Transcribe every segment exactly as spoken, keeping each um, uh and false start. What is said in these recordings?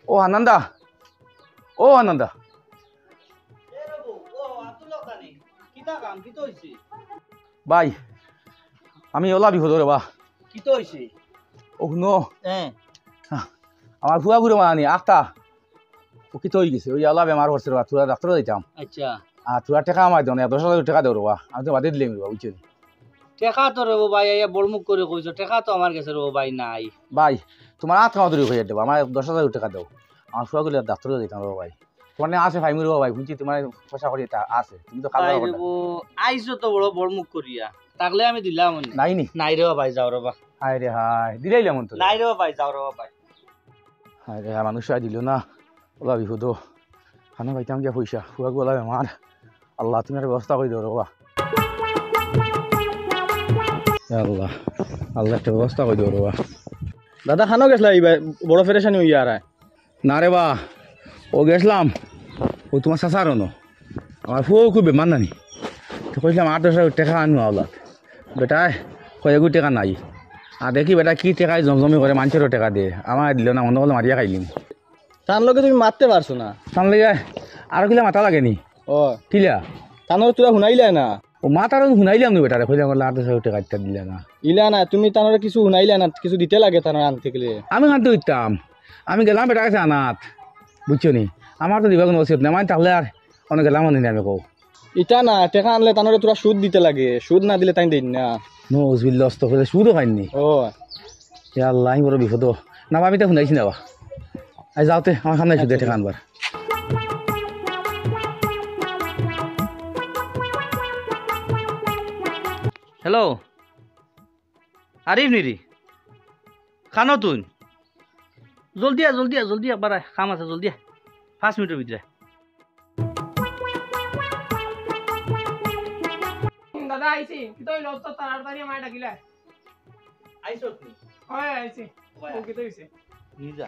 ও হান্নান দা, ও হান্নান দা। ভাই, আমি অলা বিপদো রে বা। কিতা অইছে? ও হুনো। হ্যাঁ। আমার ফুয়াগুরে মানি আখতা। ও কিতা অইগেছে? অউ অলা বেমার করছে রে বা, থুড়া ডাক্তারো যাইতাম। আচ্ছা। আর থুড়া টেকা আমারে দেও না, দশ হাজার টেকা দেও রে বা। আমি তো বাদে দিলাম রে বা, বুঝছো নি? টেকা তো রে বা ভাই, আইয়া বড় মুখ করি কইছো, টেকা তো আমার গেছে রে বা ভাই নাই। ভাই, তুমার আত কামড় ধরি কইয়ার রে বা, আমারে দশ হাজার টেকা দেও। আমার ফুয়াগুরে ডাক্তারো যাইতাম রে বা ভাই। তুমার না আছে ভাই, মুই রে বা ভাই, হুনছি তুমার পয়সা কড়ি আছে, তুমি তো কাজ ভাই করো রে না। বা, আইছো তো বড় বড় মুখ করিয়া, থাকলে আমি দিলাম অনে। নাই নি? নাই রে বা ভাই, যাও রে বা। হায় রে হায়, দিলাইলাম অনে তো। নাই রে বা ভাই, যাও রে বা ভাই। হায় রে হায়, মানুষ আর দিল না, অলা বিপদো। খানো পাইতাম গিয়া পয়সা, ফুয়াগু অলা বেমার। আল্লাহ, তুমি একটা ব্যবস্থা করি দেও রে বা। ইয়া আল্লাহ, আল্লাহ একটা ব্যবস্থা করি দেও রে বা। দাদা, খানো গেছলা, এই বা-, বড় পেরেশানি অইয়া আর। না রে বা, ও গেছলাম, ও তুমার চাচার অনো। আমার ফুয়াও খুব বেমার নানি। তো কইছলাম, আট দশ হাজার টেকা আনমু আওলাত। বেটায় কয়, এগু টেকা নাই। আর দেখি বেটা কি টেকায় জমজমি করে, মানষেরও টেকা দে। আমারে দিল না, মনে করলো মারিয়া খাইলিম। তান লগে তুমি মাততে পারছো না? তান লগে আরো কিলা মাতা লাগে নি? ও। কিলা? তানরে থুড়া হুনাইলায় না? ও মাতার হুনাইলাম নি বেটারে, কইলাম, আট দশ হাজার টেকা ইতা দিলা না। ইলা না, তুমি তানরে কিছু হুনাইলায় না, কিছু দিতে লাগে তানরে আনতে গেলে। আমি আনতে অইতাম, আমি গেলাম বেটার গেছে আনাত, বুঝছো নি? আমার তো দিবার কুনু অসিয়ত নাই, আমি থাকলে আর অনো গেলাম অনে নি আমি কও। ইতা না, টেকা আনলে তানরে থুড়া সুদ দিতে লাগে, সুদ না দিলে তাইন দেইন না। নউজুবিল্লাহ, আস্তাগফিরুল্লাহ, সুদও খাইন নি? ও। ইয়া আল্লাহ, আমি বড় বিপদো। না বা, আমি তো হুনাইছি না বা। আই যাও তে, আমার সামনে আইছো দে টেকা আনবার। হ্যালো, আরিফ নি রে? খানো তুই? জলদি আ, জলদি আ, জলদি আ, একবার আয়, কাম আছে, জলদি আ। পাঁচ মিনিটর ভিতরে। দাদা, আইছি। কিতা অইলো? অত তাড়াতাড়ি আমারে ডাকিলা। আইছত নি? অয়, আইছি। অয়। ও, কিতা অইছে? নিজা।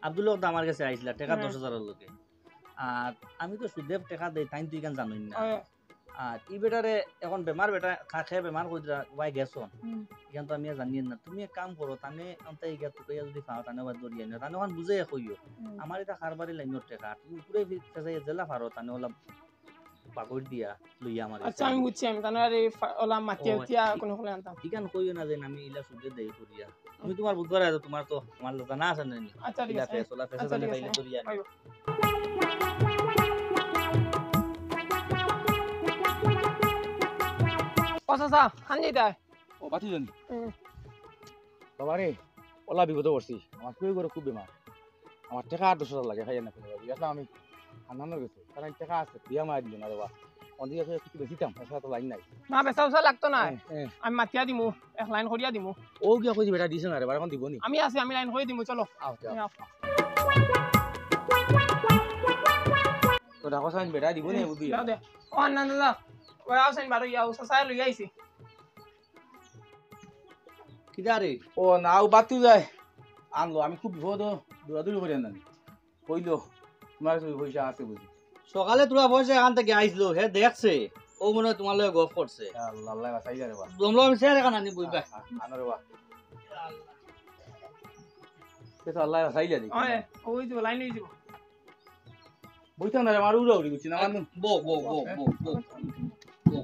আব্দুল হক তো আমার গেছে আইছলা, টেকা হ্যাঁ। দশ হাজারর লগে। আর আমি তো সুদে টেকা দেই, তাইন তো ইখান জানইন না। অয়। আর ই বেটারে অখন বেমার বেটা, খা-, খে বেমার কইরা, ওয়াই গেছন। হুম। ইখান তো আমি আর জানি না। তুমি এক কাম করো, তানে অন্তে ইগিয়া তুকাইয়া যদি পাও, তানে ওয়াই ধরিয়া নিও। তানে অখন বুঝাইয়া কইও। হুম। আমার ইটা কারবারি লাইনর টেকা। তুমি উপরে ফি-, ফেসাইয়া যেলা পারো, তানে অলা বাগর দিয়া লইয়া আমার আচ্ছা, আমি বুঝছি, আমি তানে আর এই ফা-, অলা মাতিয়া ও, উতিয়া ই-, কোনো ফলে আনতাম। ইখান কইও না যে আমি ইলা সুদে দেই করিয়া। তুমি তুমার বুঝবার আছে, তুমার তো আমার জানা আছে না নি? আচ্ছা, ঠিক ইলা আছে। ফেস, অলা ফেস আচ্ছা, জানে ঠিক আছে। পাইলে ধরিয়া নিও। আইবো। ও চাচা, খান যাইতায়? ও, বাতি জানি। হুম। বাবা রে, অলা বিপদো পড়ছি। আমার ফুয়াগুর খুব বেমার। আমার টেকা আট দশ হাজার লাগে, খাইয়া না কোনো বাড়ি। আসলে আমি হান্নানর গেছে। কারণ টেকা আছে, দিয়া মারা দিল না রে বা। ওদিকে একটু বেশি দাম, এছাড়া তো লাইন নাই। না, বেচা উচা লাগতো না। হ্যাঁ, হ্যাঁ। আমি মাতিয়া দিমু, এক লাইন করিয়া দিমু। ও গিয়া কইছি বেটা দিছে না রে বা, অখন দিব নি? আমি আছি, আমি লাইন করি দিমু, চলো। আও, আও। এই আও। তো ডাকো সাইন বেটা দিব নি, হুম, বুঝি? যাও দে। ও, না, না, না। ওই আও সাইন বারো ইয়া, ও চাচায় লই আইছি। কিদারে? ও না, ও বাতিজায় আনলো, আমি খুব বিপদো, দৌড়াদৌড়ি করি আনলাম। কইলো, তুমার কাছে পয়সা আছে বুঝি? সকালে তুমার পয়সা এখান থাকি আইছলো, হে দেখছে, ও মনে অয় তুমার লগে গফ করছে। আল্লাহ, আল্লাহ বাঁচাই যা রে বা। জমলো আমি শেয়ার এখান আনি বইবা। আ-, আ-, আনো রে বা। এ তো আল্লাহ বাঁচাই যা দেখি। ওই, ওই যে লাইন অই যাইবো। বইতাম না রে, আমার উড়াউড়ি করছি না, মানু। বো, বো, বো, বো, বো। বো।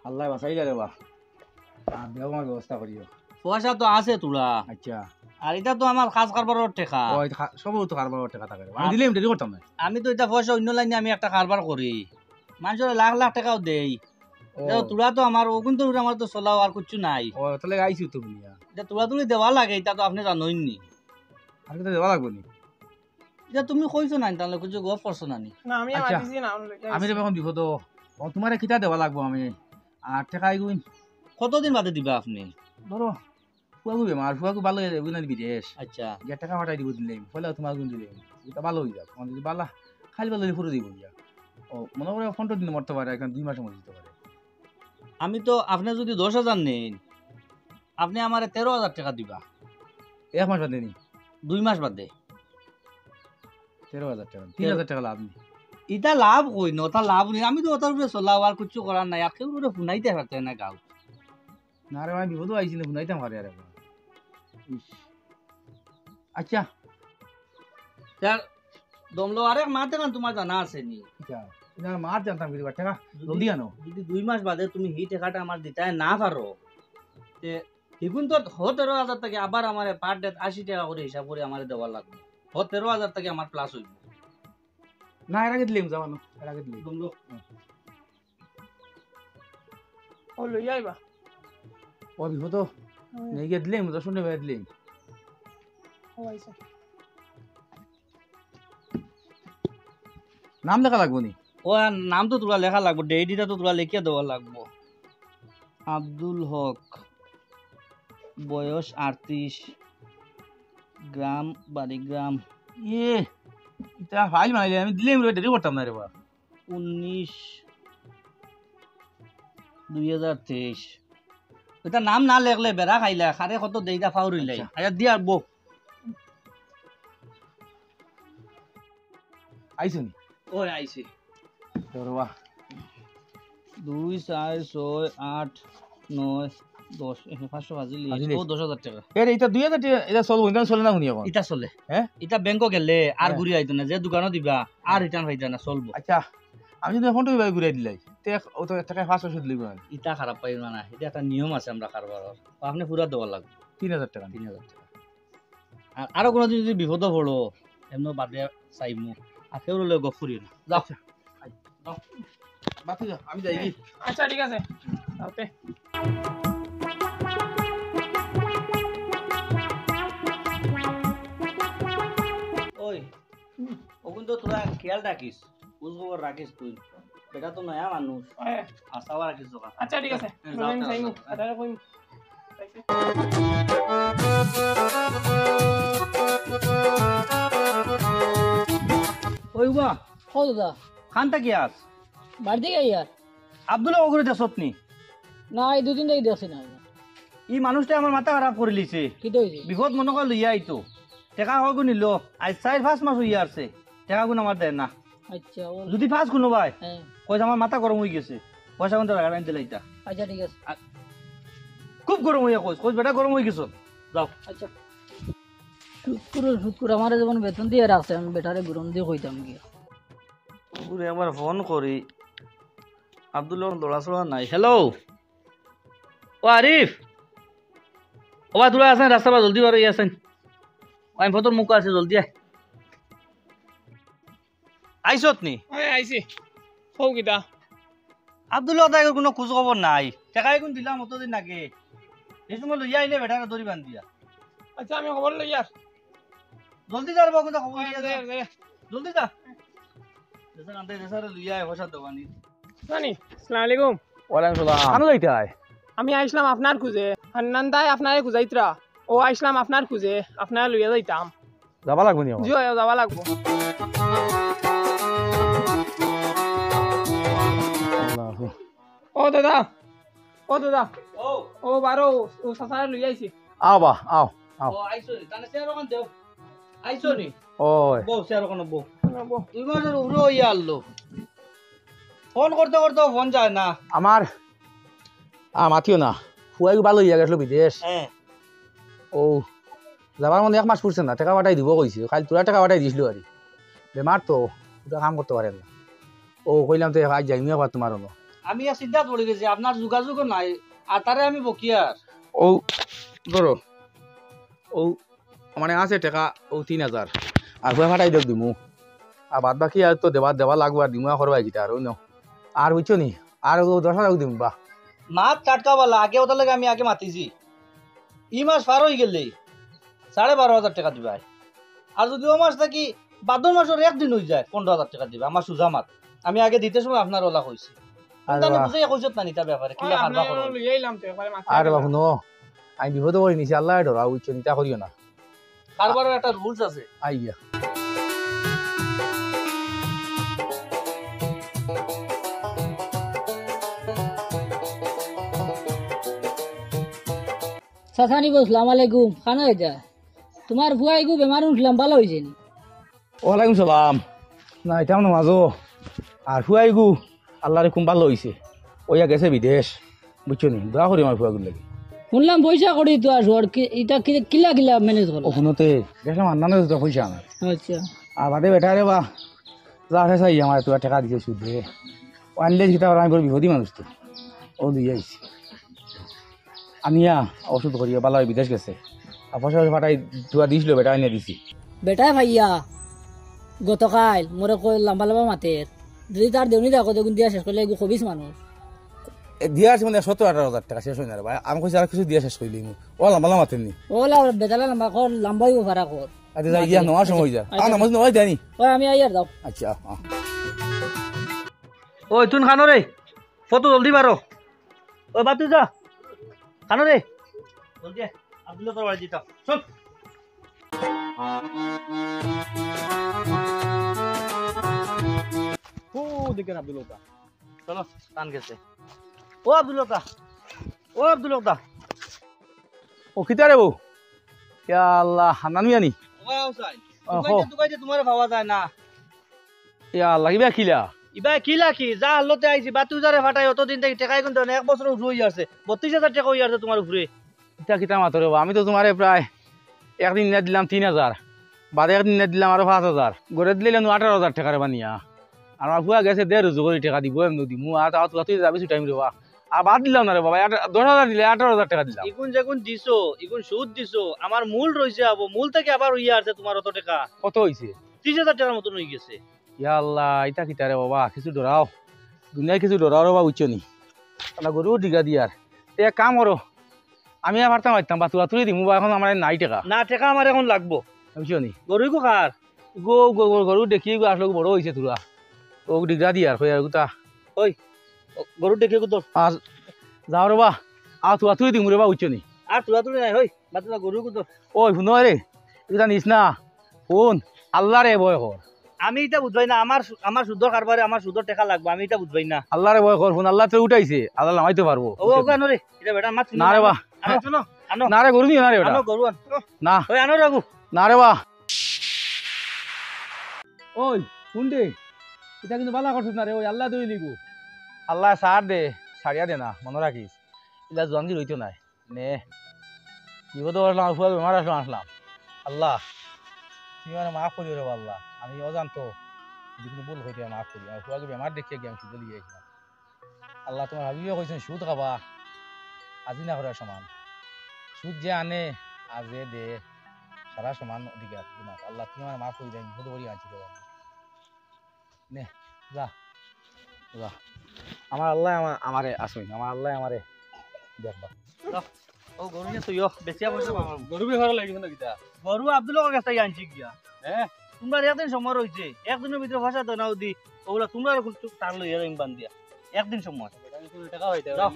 আল্লাহ বাঁচাইলা রে বা। আর দেও আমার ব্যবস্থা করিও। পয়সা তো আছে তুরা। আচ্ছা। আর ইটা তো আমার কাজ কারবারর টেকা। ও, ইটা খা-, সবও তো কারবারর টেকা থাকে রে। আমি আর দিলে আমি দেরি করতাম না। আমি তো ইটা পয়সা অইন্য লাইনে আমি একটা কারবার করি। মানষরে লাখ লাখ টেকাও দেই। ও। ইটা তো তুরা তো আমার, অগুন তো আমার তো চলাও আর কিচ্ছু নাই। ও, তাইলে আইছি তো বুলিয়া। ইটা তুরা তুরি দেওয়া লাগে, ইটা তো আপনে জানইন নি। আর কিতা দেওয়া লাগবো নি? ইটা তুমি কইছো না, তাইলে কিচ্ছু গফ করছো না নি? না, আমি আচ্ছা। মাতিছি না, আমি লইয়া আমি আইছি। রে অখন বিপদো। ও, তুমারে কিতা দেওয়া লাগবো আমি? আর টেকা ইগুইন? কতদিন বাদে দিবা আপনে? ধরো, ফুয়াগু বেমার, ফুয়াগু ভালা অইয়া যাইবো না বিদেশ। আচ্ছা। গিয়া টেকা পাঠাই দিবো দিলাম, পয়লা তুমার গুন দিলাম। ইটা ভালা অই যাক। অখন যদি ভালা, খালি ভালা অইলে পুরো দিবো গিয়া। ও, মনো করো পনরো দিন মরতে পারে, এখন দুই মাসর মধ্যে দিতে পারে। আমি তো, আপনে যদি দশ হাজার নেইন, আপনে আমারে তেরো হাজার টেকা দিবা। এক মাস বাদে নি? দুই মাস বাদে। তেরো হাজার টেকা, তিন হাজার টেকা লাভ নি? ইটা লাভ কই না, ওটা লাভ নি। আমি তো ওটার উপরে চলাও, আর কিচ্ছু করার নাই। আর কেউর উপরে হুনাইতে পারতে না গাও। না রে ভাই, বিপদো আইছি না, হুনাইতাম পারি আর এখন। ইস। আচ্ছা। তার দমলো আরেক মাত এখান তোমার জানা আছে নি? আচ্ছা, ইনার মাত জানতাম কি দিবা, টেকা যদি জলদি আনো। যদি দুই মাস বাদে তুমি হি টেকাটা আমার দিতায় না পারো, তে হিগুন তো হ তেরো হাজার থাকি আবার আমারে per day আশি টেকা করি হিসাব করি আমারে দেওয়া লাগবো। হ তেরো হাজার থাকি আমার plus অইবো। না, এর আগে দিলিম, যাও আনো, এর আগে দিলিম। দমলো। ও লই আইবা। ও বিপদ, হুম। নেই গিয়া দিলিম, দশ মিনিট বাইরে দিলিম। ও আইসা। নাম লেখা লাগবো নি? ও আর নাম তো তোরা লেখা লাগবো, ডেট ইটা তো তোরা লেখিয়া দেওয়া লাগবো। আব্দুল হক, বয়স আটত্রিশ, গ্রাম বাড়িগ্রাম। ইয়ে, ইটা ফাইল বানাইলে আমি দিলে আমি দেরি করতাম না রে বা। উনিশ দুই হাজার তেইশ। ইটা নাম না লেখলে বেড়া খাইলা, খারে কত দেইতা ফাউরিলাই। আচ্ছা। আচ্ছা, দিয়া বো। আইছো নি? ওই আইছি। তোর বাহ। দুই, চার, ছয়, আট, নয়, দশ, এ, পাঁচশো ভাজিলি। ভাজিলি। ও, দশ হাজার টেকা। এ রে, ইটা দুই হাজার টেকা, ইটা চলবো, ইটা চলে না হুনি এখন? ইটা চলে। হ্যাঁ? ইটা ব্যাংকো গেলে আর হ্যাঁ। ঘুরি আইতো না, যে দোকানো দিবা, আর হ্যাঁ। রিটার্ন পাইতা না, চলবো। আচ্ছা, আমি যদি এখন তো এভাবে ঘুরে দিলাই, তে এক, ও তো এক টাকায় পাঁচশো সুদ লইবো না। ইটা খারাপ পাইবো না, ইটা একটা নিয়ম আছে আমরা কারবারর। আপনে পুরা দেওয়া লাগবো। তিন হাজার টেকা। তিন হাজার টেকা। আর আরো কোনোদিন যদি বিপদো পড়ো, এমন বাদে চাইমু। আর কেউ লগে গপ করিও না। যাও। আচ্ছা। যাও। বাতি যাও, আমি যাই কি? আচ্ছা, ঠিক আছে। ওকে। ওই, ওগুন তো তোরা খেয়াল রাখিস, খোঁজ খবর রাখিস তুই। বেটা তো নয়া মানুষ। হ্যাঁ। আশা রাখিস ওখানে। আচ্ছা, ঠিক আছে। হ্যাঁ, যাও, যাও, যাও। আচ্ছা, কই? ওই উবা। ও দাদা। খান থাকি আস। বাড়ি থেকে আইয়ার। আব্দুল্লাহ ওগুরে দেখছত নি? না, এই দুদিন ধরে দেখছি না। ই মানুষটা আমার মাথা খারাপ করিলিছে। কিতা অইছে? বিপদ মনো কর লইয়া আইতো। টেকা কয়গু নিল, আইজ চাইর পাঁচ মাস অইয়া আছে। টেকাগুন আমার দেয় না। আচ্ছা, ও যদি পাস কুনু ভাই, হ্যাঁ। কইস আমার মাথা গরম অইগেছে। পয়সাগুন তো রাখা নাই দিলাইতা। আচ্ছা, ঠিক আছে। আর খুব গরম অইয়া কইস, কইস বেটা গরম অইগেছত। যাও। আচ্ছা। শুক্কুর, শুক্কুর, আমারে যখন বেতন দিয়া রাখছে, আমি বেটারে গরম দিয়া কইতাম গিয়া। ওরে, আবার ফোন করি। আব্দুল্লাহ লড়াচড়া নাই। হ্যালো। ও আরিফ। ও বা, তোরা আছেন রাস্তা বা জলদি বার অইয়া আছেন। ও, আমি ফতর মুখ আছে, জলদি আয়। আইছত নি? ওই আইছি। কও কিতা? আব্দুল্লাহ তাই কুনু খোঁজ খবর নাই। টেকা এগুন দিলাম অতদিন আগে। এই সময় লইয়া আইলে বেটারে দড়ি বান্ধিয়া। আচ্ছা, আমি খবর লইয়ার। জলদি যা রে বাবু, যা খবর হ্যাঁ, লইয়া যা। যা, যা। জলদি যা। দেশার আনতে দেশারে লইয়া আয়, পয়সা দোকানি। জানি, আসসালামু আলাইকুম। ওয়ালাইকুম সালাম। কানো যাইতায়? আমি আইছলাম আপনার খুঁজে। হান্নান দায় আপনারে খুঁজাইতরা। ও আইছলাম আপনার খুঁজে, আপনারে লইয়া যাইতাম। যাবা লাগবো নি আমার? জি অয়, যাবা লাগবো। আল্লাহু। ও দাদা, ও দাদা। ও। ও বারো, ও চাচারে লইয়া আইছি। আও বা, আও, আও। ও, আইছো নি? তাহলে চেয়ার ওখান দেও। আইছো নি? ওই। বউ, চেয়ার ওখান বউ। না, বউ। দুই মাসর উপরে অইয়া আরলো। ফোন করতে করতে ফোন যায় না। আমার, আ, মাতিও না। ফুয়াইগু ভালা অইয়া গেছলো বিদেশ। হ্যাঁ। ও, যাবার মনে এক মাস পুরছে না, টেকা পাঠাই দিবো কইছে। কাইল তোরা টেকা পাঠাই দিছলো আরি। বেমার তো, ওটা কাম করতে পারে না। ও, কইলাম তো আইজ যাইমু একবার তোমার অনো। আমি আর চিন্তাত পড়ি গেছি, আপনার যোগাযোগও নাই, আর তারে আমি বকিয়ার। ও, ধরো, ও, মানে আছে টেকা, ও তিন হাজার, আর ফুয়া পাঠাই দেউক দিমু, আর বাদ বাকি আর তো দেবা, দেবা লাগবো, আর দিমু আর করবায় কিতা আর, অউ নেও। আর বুঝছো নি, আর ও দশ হাজার দিমু বা। মাত টাটকা বালা, আগে ওটার লগে আমি আগে মাতিছি। ই মাস পার অইগেলে সাড়ে বারো হাজার টেকা দিবায়। আর যদি ও মাস থাকি বাদর মাসর একদিন অইযায়, পনরো হাজার টেকা দিবা, আমার সুজা মাত। আমি আগে দিতে সময় আপনার ওলা কইছি। আরে বাহ। বুঝাইয়া কইছত না নি তার ব্যাপারে, কিলা আরে, কারবার আপনার করো। লইয়া আইলাম তো, একবারে মাথা আরে ব্যথা। বাবু, নো, আমি বিপদো পড়ি নিছি, আল্লায় ডরাও, বুঝছো নি, তা করিও না। কারবারর একটা rules আছে। আইয়া। চাচানি বো, আসসালামু আলাইকুম। কানো যাইতায়? তোমার ফুয়াইগু বেমার হুনছিলাম, ভালা অইছে নি? ওয়ালাইকুম সালাম। না, আইতাম না মাজো। আর ফুয়াইগু আল্লার হুকুম ভালা অইছে। অইয়া গেছে বিদেশ। বুঝছো নি? দোয়া করি আমার ফুয়াগুর লাগি। হুনলাম পয়সা কড়ি তো আসো, আর কি, ইটা কি, কিলা কিলা ম্যানেজ করো? ও হুনো তে, দেখলাম আন্দানো তো পয়সা আমার। আচ্ছা। আর বাদে বেটা রে বা, যা আছে চাই আমার তো টেকা দিছে সুদে। ও আনলে কিতা আর আমি বড় বিপদী মানুষ তো। ও দিয়া আইছি। আনিয়া ওষুধ করিয়া বালা বিদেশ গেছে। আর পয়সা পয়সা ফাটাই দুয়া দিছিল বেটা আনিয়া দিছি। বেটায় ভাইয়া, গতকাল মোরে কই লম্বা লম্বা মাতের। যদি তার দেউনি দেখো, দেখুন দিয়া শেষ করলে এগু খবিস মানুষ। এ, দিয়া আছে মানে সত্তর আঠারো হাজার টেকা শেষ অয় না রে ভাই। আমি কইছি আর কিছু দিয়া শেষ করিলিমু। ও লম্বা লম্বা মাতের নি। ও লা, বেতালা লম্বা কর, লম্বাই ও ফারা কর। আচ্ছা, যাই গিয়া নেওয়ার সময় অই যার। আচ্ছা, আ, নামাজ নেওয়াই দেয়নি। ওই আমি আইয়ার দাও। আচ্ছা, আ। ওই তুন খানো রে, ফটো জলদি বারো। ওই বাতু যা, খানো রে, জলদি আয়। আব্দুল্লাহ তোর বাড়ি দিতাম, চল। ও দেখেন আব্দুল হক দা। চলো, টান গেছে। ও আব্দুল হক দা, ও আব্দুল হক দা। ও কিতা রে বউ? ইয়া আল্লাহ, হান্নান মিয়া নি? ওই আও চাই। ও, তুকাইতে, হো। তুকাইতে তোমারে পাওয়া যায় না। ইয়া আল্লাহ, ইবা কিলা? ইবা কিলা কি? যা হালতে আইছি, বাতু যারে ফাটাই অতদিন থাকি টেকাই কিন্তু এক বছর উপরে অই আছে। বত্রিশ হাজার টেকা অই আছে তোমার উপরে। ইতা কিতা মাতো রে বা? আমি তো তোমারে প্রায় একদিন ইনা দিলাম তিন হাজার, বাদে একদিন ইনা দিলাম আরো পাঁচ হাজার। গড়ে দিলে ইলা নু আঠারো হাজার টেকা রে বা নিয়া। আমার ফুয়া গেছে দেড় রুজু করি টেকা দিবো, এমনে দিমু, আর তাও তুই যাবি টাইম রে বা। আর বাদ দিলাম না রে বাবা, আট-, দশ হাজার দিলে আঠারো হাজার টেকা দিলাম। ইগুন যেগুন দিছো, ইগুন সুদ দিছো, আমার মূল রইছে আবো, মূল থাকি আবার অইয়া আছে তোমার অত টেকা। কত অইছে? ত্রিশ হাজার টেকার মতন অই গেছে। ইয়া আল্লাহ, ইতা কিতা রে বাবা, কিছু ডরাও। দুনিয়ায় কিছু ডরাও রে বাবা, বুঝছো নি? আল্লাহ গরু ডিগা দিয়ার। তে এক কাম করো, আমি আর পারতাম পারতাম, বাতু বাতুরি দিমু বা, এখন আমার নাই টেকা। না, টেকা আমার এখন লাগবো। বুঝছো নি? গরু গো কার? গো, গো, গো, গরু দেখি গো আসলে বড় অইছে তোরা। ও ডিগা দিয়ার, কই আর গুতা। ওই, ও, গরু দেখি গো তোর। আর যাও রে বা, আর তুয়া তুই দিমু রে বা, বুঝছো নি? আর তুয়া তুই নাই, ওই, বাতু গরু গো তোর। ওই, হুনো রে, ইটা নিস না। হুন, আল্লাহরে ভয় কর। আমি ইটা বুঝবাই না, আমার সু-, আমার সুদর কারবারে আমার সুদর টেকা লাগবো, আমি ইটা বুঝবাই না। আল্লাহরে ভয় কর, হুন, আল্লাহ তো উঠাইছে, আল্লাহ নামাইতে পারবো। ও, ওকে আনো রে, ইটা বেটা মাত না রে বা। আনো, চলো, আনো। না রে, গরু নিও না রে বেটা। আনো, গরু আন। না। ওই, আনো রে, গরু। না রে বা। ওই, হুন দে, ইটা কিন্তু বালা করছিস না রে, ওই আল্লাহ দই লিগু। আল্লাহ সার দে, সারিয়া দে না, মনে রাখিস। ইলা জোয়ানগি রইতো নাই। নে, বিপদে পড়লাম, আমার ফুয়া বেমার আসলাম, আসলাম। আল্লাহ, তুমি আমারে মাফ করিও রে আল্লাহ, আমি অজান্ত যদি কোনো ভুল অইতে মাফ করিও। আমার ফুয়াকে বেমার দেখিয়া গিয়া আমি সুদে লিয়ে আইছিলাম। আল্লাহ, তোমার হাবিবে কইছেন, "সুদ খাবা, আজি না করার সমান। সুদ যে আনে, আর যে দে, সারা সমান অধিকার তোমার।" আল্লাহ, তুমি আমারে মাফ করি দেন, বিপদে পড়ি আছি রে আল্লাহ। নে, যা। যা। আমার আল্লাহ আমার, আমারে আসুন, আমার আল্লাহ আমারে দেখবা। যা। ও গরু নিয়ে তুইও বেচিয়া পয়সা পাবো। গরু বিয়ে ভালো লাগে না কিতা? গরু আব্দুল হকর কাছ থাকি আনছি গিয়া। হ্যাঁ? তোমরা একদিন সময় রইছে, একদিনর ভিতরে পয়সা দেও না যদি, ওগুলা তোমরা এখন চুপ তার লইয়া যাইম বান্ধিয়া। একদিন সময়। টাকা হইতে যাও।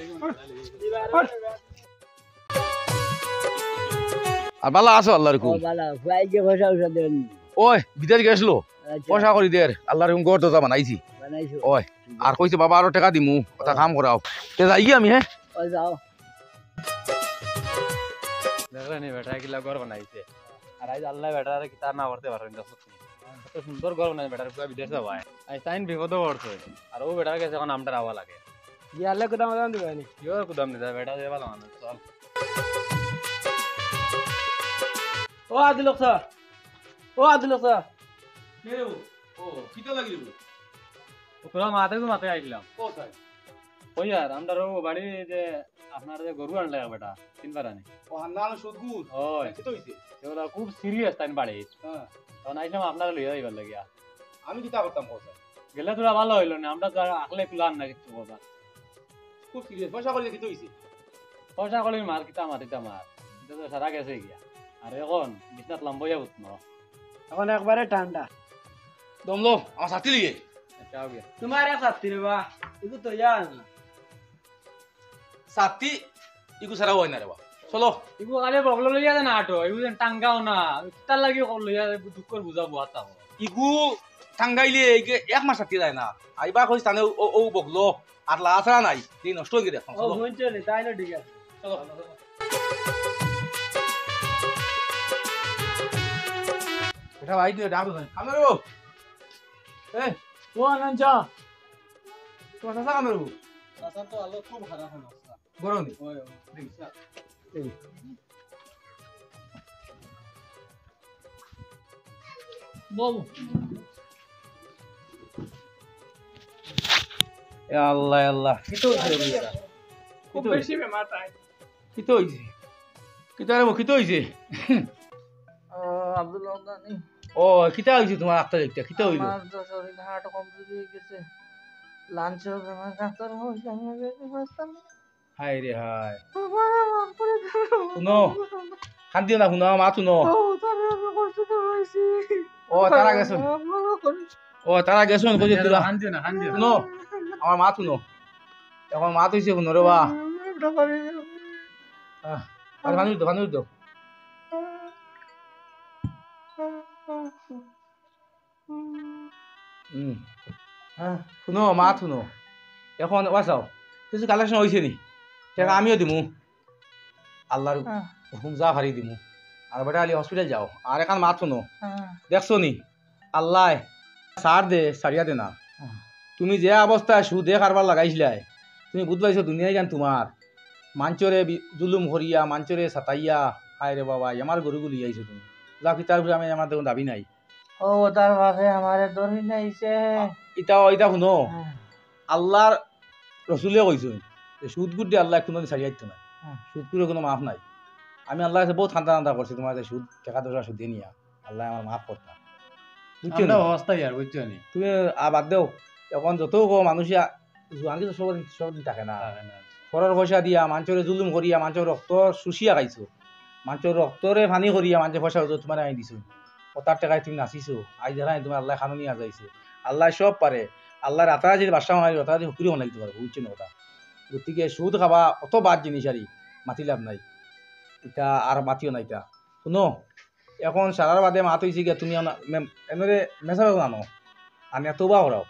আর ভালা আছো আল্লাহর হুকুম? ও ভালা, ফুয়াই যে পয়সা উসা দেন। ওই, বিদেশ গেছিল। আচ্ছা। পয়সা করি দের, আল্লাহর হুকুম ঘর দরজা বানাইছি। বানাইছো? ওই, আর কইছে, "বাবা, আরো টাকা দিমু, ওটা কাম করাও।" তে যাই গি আমি, হ্যাঁ? ও যাও। দেখলে নি বেটা কিলা ঘর বানাইছে। আর আইজ আল্লাহ বেটারে কিতা না করতে পারেন, দেখো তুমি। এত সুন্দর ঘর বানাইছে বেটার পুরা বিদেশ যাওয়ায়। আইজ তাইন বিপদে পড়ছে। আর ও বেটার কাছে এখন আমটার আওয়া লাগে। ইয়া আল্লাহ কুদাম দাম দিবানি। ইয়ো কুদাম দিবা বেটা যে ভালা মানুষ, চল। ও আদিল স্যার। ও আদিল স্যার। কে রে ও? ও, কিতা লাগিল? ও তোরা মাতে তো মাতে আইলাম। ও স্যার। ওই আর, আমরার বাড়ি যে আপনার যে গরু আনলে এক বেটা, তিন পারানি। ও, হান্নান সুদগুর? ওই। কিতা হইছে? এগুলা খুব সিরিয়াস তাইন বাড়ি। হ্যাঁ। তখন আইলাম আপনারে লইয়া যাইবার লাগিয়া। আমি কিতা করতাম কও স্যার? গেলে তোরা ভালা হইল না, আমরা তো আর আখলে তুলার না কিচ্ছু কথা। খুব সিরিয়াস। পয়সা করিয়া কিতা হইছে? পয়সা করি মার কিতা মার, ইতা মার। ইতা তো সারা গেছে গিয়া। আর এখন বিছনাত লম্বইয়া উঠনো। এখন একবারে ঠান্ডা। দমলো, আমার ছাতি লিয়ে। আচ্ছা, আও গিয়া। তোমার এক ছাতি রে বা, এগু তো ইয়া না। ছাতি, ইগু ছাড়া হয় না রে বা। চলো। ইগু খালি বগলো লইয়া যায় না আটো, ইগু যেন টাঙ্গাও না। তার লাগি কল লইয়া দুঃখর বুঝা বুয়াতা হয়। ইগু টাঙ্গাইলে ইগে এক মাস ছাতি যায় না। আইবা কইস তানে ও, ও বগলো। আর লাছাড়া নাই, এই নষ্ট হয়ে গেছে এখন। ও, চলো। হুনছো নি? তাই না, ঠিক আছে। চলো। এটা ভাই, তুই ডাক দে। কামড়াবো? এ, ও আনন্দ চা। তোমার চাচা কামড়াবো? চাচা তো আলো খুব খারাপ অবস্থা। গরম নি? ওই, ওই। দেখি। বাবু। এ আল্লাহ, এ আল্লাহ, কিতা অইছে রে ভাই? খুব কিতা অইছে? বেশি বেমার তাই। কিতা অইছে? কিতা রে, কিতা অইছে? ও, আব্দুল মান্নানি। ও, কিতা অইছে তুমার আখতা দেখতে? কিতা অইলো? আমার তো শরীর হার্ট কমজোরি অই গেছে। লাঞ্চের বেমার ডাক্তার অইছে, আমি যেতে পারতাম না। হায় রে হায়। বাবা, আমার করে দাও। হুনো, কান্দিও না, হুনো, আমার মাত হুনো। ও, তারা আমি কষ্ট তো পাইছি। ও, তারা গেছইন। আমার করে ও, তারা গেছইন, কইছে তোরা। কান্দিও না, কান্দিও না। হুনো, আমার মাত হুনো। অখন মাত অইছে হুনো রে বা। আমরা পারি না। আহ, আর পানি দাও, পানি দাও। হুম। হ্যাঁ। হুনো, মাত হুনো। অখন ওয়া চাও, কিছু কালেকশন অইছে নি? টেকা হ্যাঁ। আমিও দিমু। আল্লার হ্যাঁ। হুকুম যা পারি দিমু। আর বেটা আলি হসপিটাল যাও। আর এখান মাত হুনো। হ্যাঁ। দেখছো নি? আল্লায় ছাড় দে, ছাড়িয়া দে না। হ্যাঁ। তুমি যে অবস্থায় সুদে কারবার লাগাইছিলায়, তুমি বুঝবাইছো দুনিয়াইখান তুমার। মানষরে বি-, জুলুম করিয়া, মানষরে সাতাইয়া, হায় রে বাবা, আমার গরুগু লইয়া আইছো তুমি। যাও, কিতার উপরে আমি, আমার দেখো দাবি নাই। ও, তার বাপে আমারে ধরি নাইছে। ইতা, ইতা হুনো। হ্যাঁ। আল্লার রসুলে কইছইন যে সুদখুররে আল্লায় কুনুদিন ছাড়িয়া দিতো নায়। হ্যাঁ। সুদখুরর কুনু মাফ নাই। আমি আল্লার কাছে বউত কান্দা কান্দা করছি, তুমার যে সুদ, টেকা দশা সুদে নিয়া। আল্লায় আমার মাফ করতা। বুঝছো নি? অবস্থা ইয়ার, বুঝছো নি? তুমি আ বাদ দেও। অখন যত কও মানুষে আ-, জুয়ান কিছু সব, সব দিন থাকে না। থাকে না। পরর পয়সা দিয়া, মানষরে জুলুম করিয়া, মানষর রক্ত শুষিয়া খাইছো। মানষর রক্তরে পানি করিয়া, মানষর পয়সা তুমারে আনি দিছো। ও তার টেকায় তুমি নাচিছো। আইজ দেখাই তুমি আল্লায় কানো নিয়া যাইছো। আল্লায় সব পারে। আল্লায় রাতারাতি বাদশা বানাই, রাতারাতি ফকিরি বানাই দিতো পারবো, বুঝছো নি কথা? গতিকে সুদ খাওয়া অত বাদ জিনিস আরি, মাতি লাভ নাই। ইতা আর মাতিও না ইতা। হুনো, অখন সারার বাদে মাত অইছে গিয়া তুমি আনা-, মে-, এনরে মেসাবে আনো। আনিয়া তওবা করাও।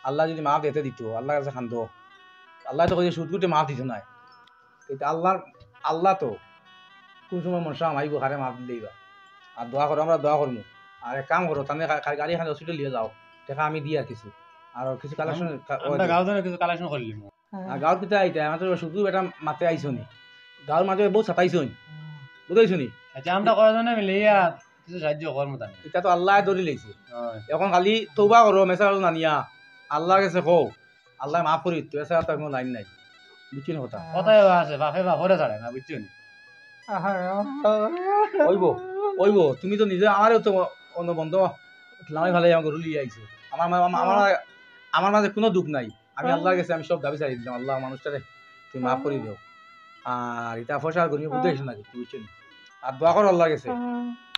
আল্লায় যুদি মাফ দিতে দিতো, আল্লার কাছে কান্দো। আল্লায় তো কইছে সুদখুররে মাফ দিতো নায়। কিন্তু আল্লার, আল্লায় তো কুন সময় মনশা হামাইবো, কারে মাফ দিলাইবা। আর দোয়া করো, আমরা দোয়া করমু। আর এক কাম করো, তানে কা-, কা-, গাড়ি এখান হসপিটাল লইয়া যাও। টেকা আমি দিয়ার কিছু। আর কিছু কালেকশন আম-, কা-, আমরা গাঁও ধরে কিছু কালেকশন করিলিমু। আর গাঁওর কিতা ইতা, আমার তো শুধু বেটা মাতে আইছো নি। গাঁওর মাঝে বউত সাতাইছো নি। বুঝাইছো নি? আচ্ছা, আমরা কয়জনে মিলিয়া কিছু সাহায্য করমু তানে। ইতা তো আল্লায় ধরি লাইছে। অয়। অখন খালি তওবা করো, মেসাবে আনিয়া। আল্লার কাছে কও। আল্লায় মাফ করি দিতো, এছাড়া তো কুনু লাইন নাই। বুঝছো নি কথা? কথায় আছে, বাপে বাপরে ছাড়ে না, বুঝছো নি? অইবো, অইবো। তুমি তো নিজে আমারেও তো অন্য বন্ধ লামাই ফালাই আমার গরু লইয়া আইছো। আমার মা-, আমার, আমার, আমার মাঝে কুনু দুখ নাই। আমি আল্লার কাছে আমি সব দাবি ছাড়ি দিলাম, "আল্লাহ, মানুষটারে তুমি মাফ করি দেও।" আর ইতা পয়সা আর গরিব বুঝে এসে না, বুঝছো নি? আর দোয়া করো আল্লার কাছে।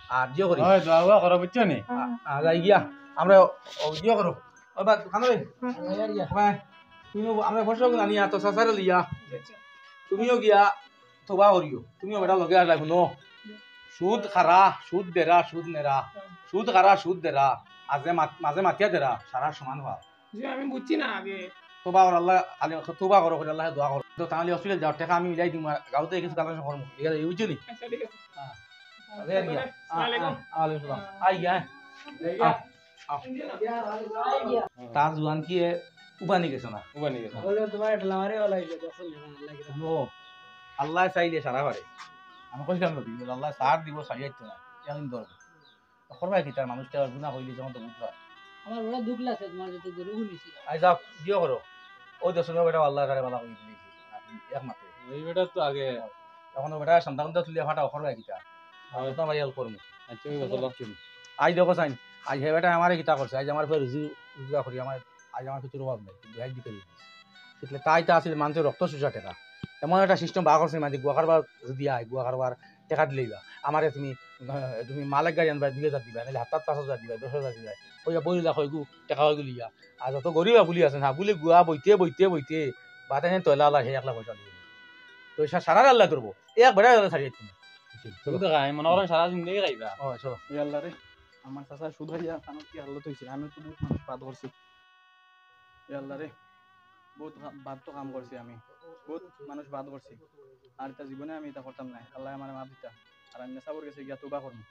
আর জিও করি। অয়, দোয়া উয়া করো, বুঝছো নি? আ-, আ, যাই গিয়া। আমরা ও, জিও করো। ও বা, দোকানো রে। ভাই, তুমিও, আমরা পয়সা আনি আর তো চাচারে লইয়া। তুমিও গিয়া তওবা করিও। তুমিও বেটা লগে আসলাই, হুনো। সুদ খারা, সুদ দেরা, সুদ নেরা। সুদ খারা, সুদ দেরা। আজে মাত-, মাঝে মাতিয়া দেরা, সারা সমান হওয়া। জি, আমি বুঝছি না আগে। তওবা কর, আল্লাহ, আলে, তওবা করো, করে আল্লাহ দোয়া করো। তো তাহলে হসপিটাল যাও, টেকা আমি মিলাই দিমু, আর গাঁওতে কিছু কালেকশন করমু। ঠিক আছে, বুঝছো নি? আচ্ছা, ঠিক আছে। হ্যাঁ। আচ্ছা, আচ্ছা, ঠিক আছে। আসসালামু আলাইকুম। আ, আ, ওয়ালাইকুম আসসালাম। আ। আই গিয়া, হ্যাঁ। আ। তার জুয়ান কি এ উবানি গেছে না? উবানি গেছে। বলে, "তোমার একটা লামারে ওলাই যে, দেখো না, আল্লাহ কি ও, আল্লাহ চাইলে সারা পারে।" আমি কইছিলাম না, দিবো, আল্লাহ সার দিবো, সারিয়ে দিতো না। এমন দরকার। করবায় কিতা, মানুষটা গুনা হইলে যখন তো বুঝবা। আমার বড় দুখ লাগছে তোমার যত গরু শুনেছি। আই যাও, জিও করো। ওই দশ নম্বর বেটা আল্লাহ করে বালা করে দিয়েছি। এক মাত্র। ওই বেটা তো আগে এখন বেটা সন্তান তো তুলিয়া ফাটা করবায় কিতা। আর তো ভাই হেল্প করমু। আচ্ছা, ওই বলো। আই দেখো সাইন, আই হে বেটা আমারে কিতা করছে, আই আমার ফের রুজি রোজগার করি, আমার আজ আমার কিছুর অভাব নাই, কিন্তু আজ বিকেলে দিস। সেটা তাই তা আছে মানুষের রক্ত চুষা টেকা। এমন একটা সিস্টেম বার করছে, মানে, গুয়া কারবার যদি আয়, গুয়া কারবার টেকা দিলেই বা, আমারে তুমি, আহ, তুমি মালিক গাড়ি আনবা, দুই হাজার দিবা, নাহলে হাত পাঁচ হাজার দিবা, দশ হাজার দিবা, ওই বই লাখ হইগু, টেকা হইগু লিয়া। আর যত গরিব বুলি আছে না, বুলি গুয়া বইতে, বইতে, বইতে, বাতাসে তয়লা আলা, হে একলা পয়সা দিয়ে। তো সা-, সারা আল্লাহ করবো, এক বেটা ছাড়িয়ে দিতে না। তুমি তো খাই, মনে করেন সারা জিন্দগি খাইবা। ও, চলো। এই আল্লাহ রে, আমার চাচা সুদ হইয়া, আমার কি হালত হইছে, আমি তো বহুত মানুষ বাদ করছি। এ আল্লাহ রে, বহুত কা-, বাদ তো কাম করছি আমি, বহুত মানুষ বাদ করছি। আর ইতা জীবনে আমি ইতা করতাম না। আল্লাহ আমারে মাফ দিতা। আর আমি মেসাবর গেছে গিয়া তওবা করমু।